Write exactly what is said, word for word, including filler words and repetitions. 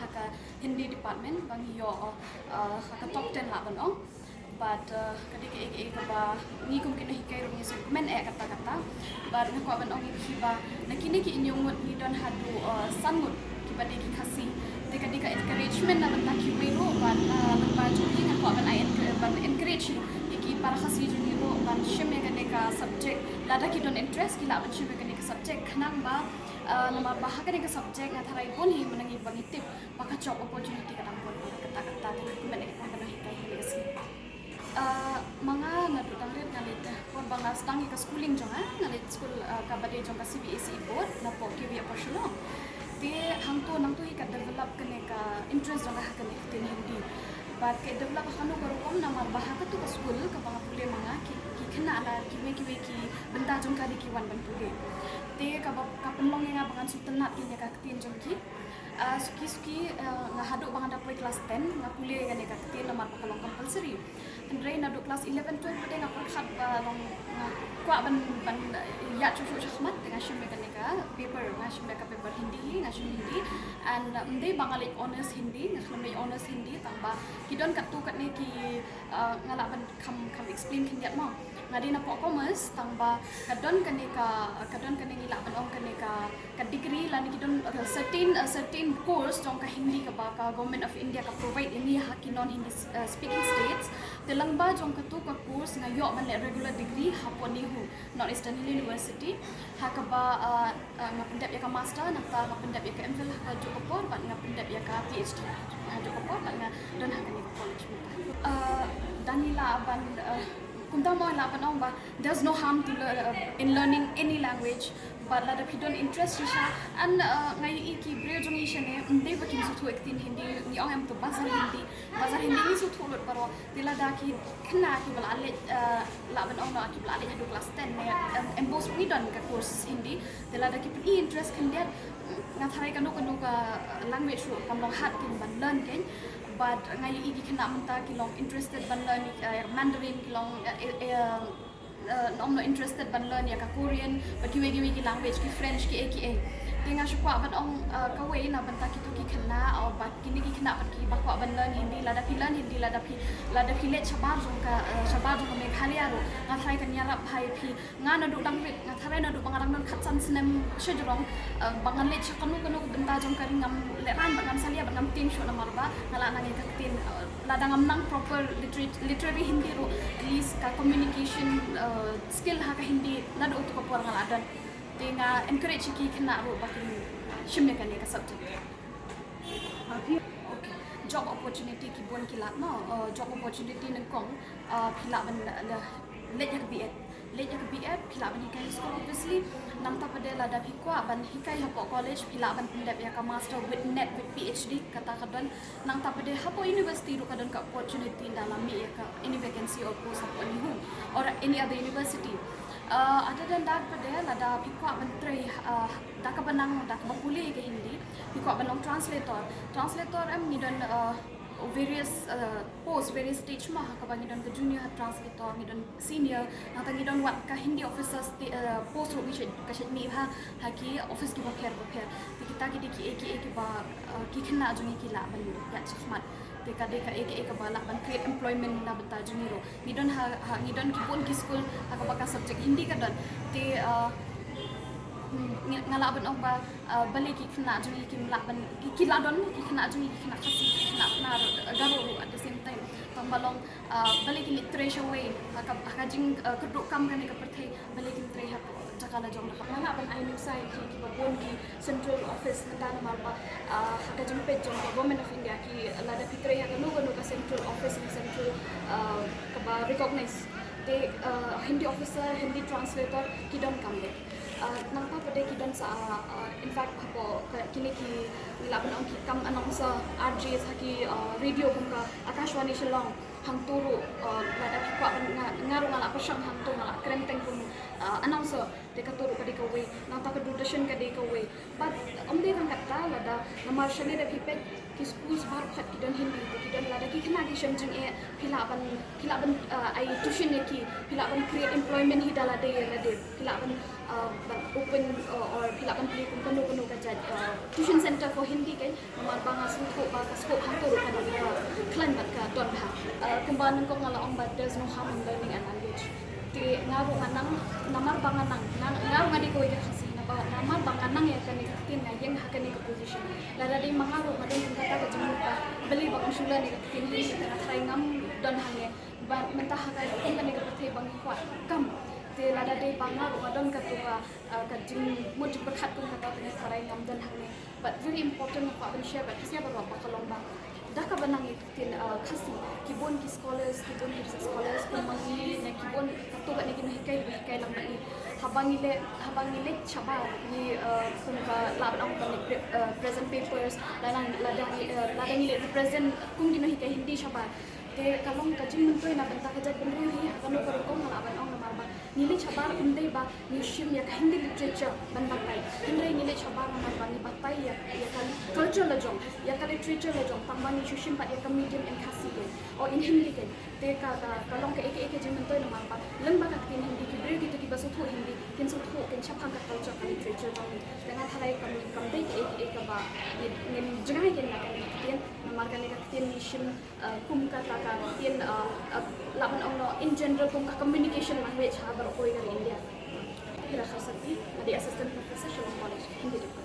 Ha ka Hindi department ba ngi ïoh, uh, ha ka top ten lah ban ong. Bad, uh, ka dei kaei kaei kaba ngi kum ki nonghikai ruh ngi sngewkmen eh katta katta. Bad nga kwah ban ong ïa phi ba na kine ki hynñiew ngut ngi don haduh, uh, san ngut kiba dei ki Khasi. Te ka dei ka encouragement na bynta kiwei ruh bad, uh, lyngba jong ngi nga kwah ban ai encour-, ban encourage ïa ki para Khasi jong ngi ruh ban shim ïa kane ka subject. Lada ki don interest ki lah ban shim ïa kane ka subject khnang ba, uh, namar ba ha kane ka subject nga tharai bun hi mynta ngi ba ngi tip ba ka job opportunity ka dang bun katta katta. Te nga kmen eh kum ka nonghikai ha kane ka sngi. Uh, ma nga naduh dang rit nga leit, por ba nga sdang ïa ka schooling jong nga, nga leit skul, uh, kaba dei jong ka C B S E board napoh K V Upper Shillong. Te hangto nangto hi ka develop kane ka interest jong nga ha kane ka ktien Hindi. Bad ka develop ha kano ka rukom namar ba ha kato ka skul kaba nga pule ma nga ki, ki khynnah la kiwei kiwei ki bynta jong ka dei ki wan ban pule. Te kaba ka pynlong ïa nga ba ngan sngewtynnat ïa ka ktien jong ki. Ah, suki suki, ah, nga haduh ba nga da poi class ten nga pule ïa kane ka ktien namar ba ka long compulsory. Hynrei naduh class eleven twelve pat nga pyrkhat ba long nga kwah ban, ban, eh, ïaid shuh shuh shakhmat te nga shim ïa kane ka paper, nga shim ïa ka paper Hindi hi, nga shim Hindi. And, ah, ym dei ba nga leit honours Hindi, nga khlem leit honours Hindi tang ba ki don katto katne ki, ah, nga lah ban kham, kham explain khyndiat mo. Nga dei napoh commerce tang ba ka don kane ka, ka don kane ngi lah ban ong kane ka, ka degree lane ki don, uh, certain, uh, certain course jong ka Hindi kaba ka Government of India ka provide ïa ngi ha ki non Hindi, uh, speaking states. Te lyngba jong kato ka course nga ïoh ban leh regular degree hapoh NEHU, North Eastern Hill University. Ha kaba, uh, uh, nga pyndep ïa ka master, nangta nga pyndep ïa ka MPhil ha kajuh ka por bad nga pyndep ïa ka PhD ha kajuh ka por bad nga don ha kane ka college mynta. Uh, da ngi lah ban, uh, kumta mo lah ban ong ba there's no harm to learn, uh, in learning any language. Bad lada phi don interest shisha, and, uh, nga ïohi ki briew jong ngi shane ym dei ba kim sngewthuh ïa ka ktien Hindi, ngi ong em to bazar Hindi, bazar Hindi ngi sngewthuh lut baroh. Te lada ki khynnah kiba la leit, uh, lah ban ong noh kiba la leit haduh class ten ne, em, em both ngi don ka course Hindi. Te lada ki pyni interest khyndiat, nga tharai kano kano ka language ruh kam long hard kein ban learn kein. Bad nga ïohi ki khynnah mynta ki long interested ban learn, uh, Mandarin, ki long, uh, uh, uh, ym, ym interested ban learn ïa ka Korean, bad kiwei kiwei ki language, ki French, kiei kiei. Te nga shu kwah ban ong, uh, kawei na bynta kito ki khynnah, uh, bad kine ki khynnah bad kiba kwah ban learn Hindi, lada phi learn Hindi, lada phi, lada phi leit shabar jong ka, uh, shabar jong ka Meghalaya ruh, nga tharai kan ïarap bha ïa phi. Nga naduh dang rit, nga tharai naduh ba nga dang don khatsan snem shajrong, uh, ba nga leit sha kano kano ka bynta jong ka ri ngam lehraiñ bad ngam salia bad ngam tieng shuh namar ba nga lah nang ïa ka ktien, uh, lada ngam nang proper literate-, literary Hindi ruh, at least ka communication, uh, skill ha ka Hindi naduh kato ka por nga lah don. Te nga encourage ïa ki khynnah ruh ba kin shim ïa kane ka subject. Okay. Job opportunity ki bun ki lad mo, uh, job opportunity nyngkong, uh, phi lah ban, uh, leit ïa ka B.Ed. Leit ïa ka B.Ed, phi lah ban hikai ha skul obviously. Nangta pat de lada phi kwah ban hikai hapoh college, phi lah ban pyndep ïa ka master with net with PhD, kata ka don. Nangta pat de hapoh university ruh ka don ka opportunity lada la mih ïa ka any vacancy or post hapoh NEHU or any other university. Uh, other than that pat de lada phi kwah ban trei, uh, da kaba nang, da kaba pule ïa ka Hindi, phi kwah ban long translator. Translator em ngi don, uh, various, uh, post, various stage mo, ha kaba ngi don ka junior translator, ngi don senior, nangta ngi don wat ka Hindi officer sta-, uh, post ruh ngi shait, ka shait mih bha ha ki office kiba pher ba pher. Te kita ki dei kiei kiei kiba, uh, ki khynnah jong ngi ki lah ban ïaid shakhmat. Te ka dei kaei kaei kaba lah ban create employment na bynta jong ngi ruh. Ngi don ha, ha, ngi don ki bun ki skul ha kaba ka subject Hindi ka don. Te, uh, hmm, ngi, nga lah ban ong ba, uh, balei ki khynnah jong ngi kim lah ban, ki, ki lah don, ki khynnah jong ngi, ki khynnah Khasi, ki khynnah Pnar, uh, Garo ruh at the same time. Tang ba long, uh, balei kin leit trei shawei ha ka, ha ka jing, uh, kyrduh kam kane ka pyrthei, balei kin trei hapoh jaka la jong. Nga lah ban ai nuksa ïa ki, kiba bun ki central office mynta namar ba, ah, ha ka jingpeit jong ka Government of India ki lada phi trei ha kano kano ka central office ne central, ah, kaba recognize. Te, ah, Hindi officer, Hindi translator ki don kam beit. Ah, nangta pat de ki don sa, ah, in fact hapoh ka, kine ki ngi lah ban ong ki kam announcer, R Js ha ki, ah, radio kum ka Akashvani Shillong. Hangto ruh, ah, lada phi kwah ban nga, nga ruh nga lah pyrshang hangto, nga lah kren teng kum, ah, announcer. Te kato ruh ka dei kawei, nangta ka Doordarshan ka dei kawei. Bad ym dei tang katta, lada namar shane da phi peit ki schools baroh khat ki don Hindi, te ki don, lada Ki khynnah ki shem jingeh, phi lah ban, phi lah ban, uh, ai tuition ïa ki, phi lah ban create employment hi da lade ïa lade, phi lah ban, uh, ban open, uh, or phi lah ban plie kum kano kano ka jait, uh, tuition center for Hindi kein, namar ba nga sngewthuh ba ka scope hangto ruh ka don, uh, khlaiñ bad ka don bha. Uh, kumba nyngkong nga la ong ba there's no harm in learning a language. Te nga ruh nga nang, namar ba nga nang, nga, nga ruh nga dei kawei ka Khasi, namar, namar ba nga nang ïa kane ka ktien, nga ïeng ha kane ka position. Lada dei ma nga ruh nga don kum kata ka jingmut ba balei ba ngan shu learn ïa ka ktien Hindi, te nga tharai ngam don hangne. Ba mynta ha ka kum kane ka pyrthei ba ngi kwah kam. Te lada dei ba nga ruh nga don kato ka, ah, ka jingmut jingpyrkhat kum kata, te nga tharai ngam don hangne. But very important nga kwah ban share bad phi sngewbha ba ka long ba da kaba nang ïa ka ktien, uh, Khasi, ki bun ki scholars, ki bun ki research scholars kum ma ngi, ne ki bun kato kane ki nonghikai ba hikai lang bad ngi. Haba ngi leh, haba ngi leit shabar, ngi, uh, kum ka lah ban ong ka pre-, uh, present papers, lada, lada ngi, uh, lada ngi leit represent kum ki nonghikai Hindi shabar. Te ka long ka jingmyntoi na bynta ka jaitbynriew hi ha kano ka rukom, nga lah ban ong namar ba ngi leit shabar ym dei ba ngi shim ïa ka Hindi literature ban batai. Hynrei ngi leit shabar namar ba ngi batai ïa, ïa ka culture la jong, ïa ka literature la jong, tang ba ngi shu shim pat ïa ka medium in Khasi kein, o in Hindi kein. Te ka, ka, ka long kaei kaei ka jingmyntoi namar ba lyngba ka ktien Hindi ki briew kito kiba sngewthuh Hindi kin sngewthuh, kin shaphang ka culture, ka literature jong ngi. Te nga tharai kam, kam dei kaei kaei kaba ngin, ngin jngai kein na kane ka ktien, namar kane ka ktien ngi shim, uh, kum kata ka ktien, uh, uh, lah ban ong noh in general kum ka communication language ha baroh kawei ka ri India. Hira Kharsati, nga dei Assistant Professor, Shillong College, Hindi Department.